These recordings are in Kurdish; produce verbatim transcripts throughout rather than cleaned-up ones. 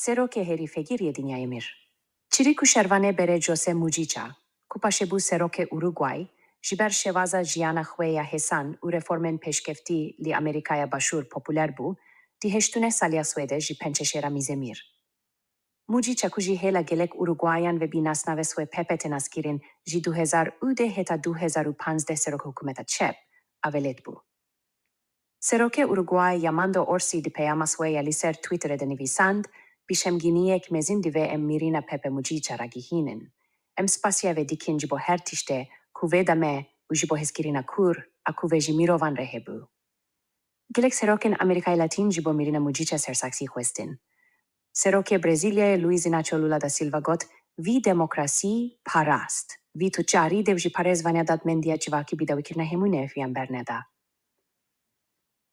Serokê herî fekîr yê dinyayê mîr. Çirîk û şervanê berê Jose Mujica, ku paşê bû serokê Uruguay, ji ber şêwaza jiyana xwe ya hêsan û reformên pêşkeftî li Amerîkaya Başûr populer bû, di heşt û neh saliya Swêdê jî pençeşêra mîzê mîr. Mujica ku jî hêla gelek Uruguayan ve bi nasnavê Swe Pepe tê naskirin, ji du hezar û deh heta du hezar û panzdeh serok hikûmeta çep a welêt bû. Serokê Uruguay ya Mando Orsi di peyama Swe ya li ser Twitterê de nivîsand, bi şemgîniyek mezin divê em mîrîna Pepe Mujica ragihînin. Em spasiya vê dikin ji bo her tiştê ku vê da me û ji bo hezkirina kûr a ku vê ji mirovan re hebû. Gelek serokên Amerîkayê Latîn ji bo mîrîna Mujica sersaksî xwestin. Serokê Brezîlyayê Luiz Inacio Lula da Silva got, vî demokrasî parast, vî tucarî dev ji parêzvaniya dadmendiya civakî bi dawîkirina hemû nefiyan berneda.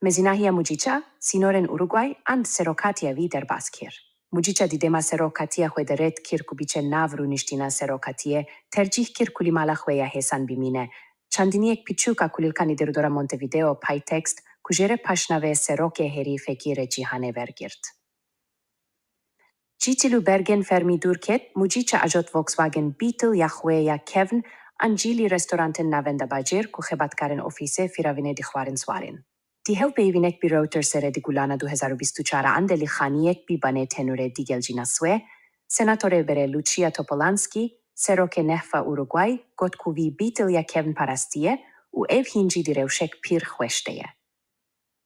Mezinahiya Mujica sînorên Uruguay an serokatiya vî derbas kir. Mujica di dema serokatiya xwe de red kir ku biçe nav rûniştina serokatiyê, tercîh kir ku li mala xwe ya hêsan bimîne. Çandiniyek piçûk a kulîlkan li derdora Montevideo, paytext, ku jê re paşnavê serokê herî fekîrê cîhanê wergirt. Ji çil û bergên fermî dûr ket, Mujica ajot Volkswagen Beetle ya xwe ya kevn an jî li restorantên navenda bajêr ku xebatkarên ofîsê firavînê dixwarin siwarin. Di hevpeyvînek bi Reutersê re di Gulana du hezar û bîst û çar an de li xaniyek bi banê tenûrê digel jî nas we, senatorê berê Lucia Topolanski, serokê Nehfa Uruguay, got ku vî Beetle ya kevn parastiye û ev hîn jî di rewşek pîr xweş de ye.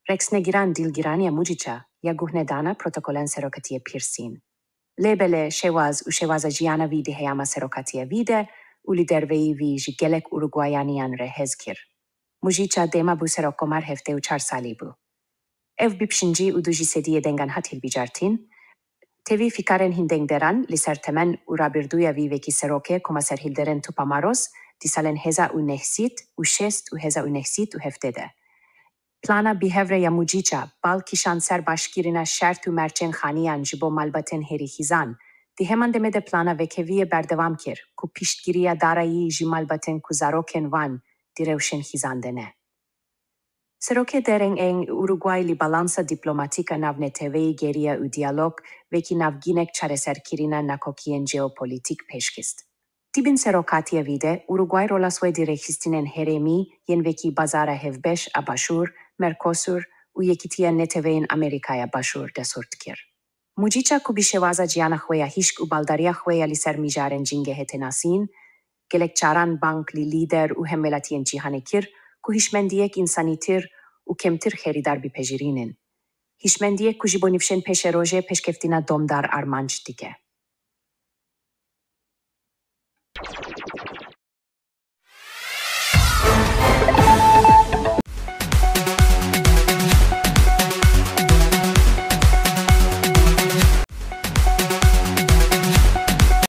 Reksnegiran dilgiraniya Mujica ya guhnedana protokolan serokatiyê pîr sîn. Lê belê şêwaz û şêwaza jiyana vî di heyama serokatiya vî de û li derveyî vî ji gelek Uruguayaniyan re hez kir. Mujica dema bû serokkomar heftê û çar salî bû. Ev bi pişincî û du ji sedî yê dengan hat hilbijartin. Tevî fikarên hîn dengderan li ser temen û rabirdûya vî wekî serokê koma serhilderên Tupamaros di salên heza û neh sît û şêst û heza û neh sît û heftê de. Plana bihevre ya Mujica bal kişand ser başkirina şert û merçên xaniyan ji bo malbatên herî xizan. Di heman demê de plana vekeviyê berdewam kir ku piştgiriya darayî ji malbatên ku zarokên wan di rewşên xizan de ne. Serokê dereng ên Uruguay li balansa diplomatîk a navneteweyî geriya û diyalog wekî navgînek çareserkirina nakokiyên jeopolîtîk pêşxist. Di bin serokatiya vî de Uruguay rola xwe di rêxistinên herêmî yên wekî Bazara Hevbeş a Başûr, Mercosur û Yekîtiya Neteweyên Amerîkaya Başûr de sor dikir. Mujica ku bi şêwaza jiyana xwe ya hişk û baldariya xwe ya li ser mijarên cingehê tê nasîn, gelek caran bang li lîder û hemwelatiyên cîhanê kir ku hişmendiyek însanîtir û kêmtir xêrîdar bipejirînin. Hişmendiyek ku ji bo nifşên pêşerojê pêşkeftina domdar armanc dike.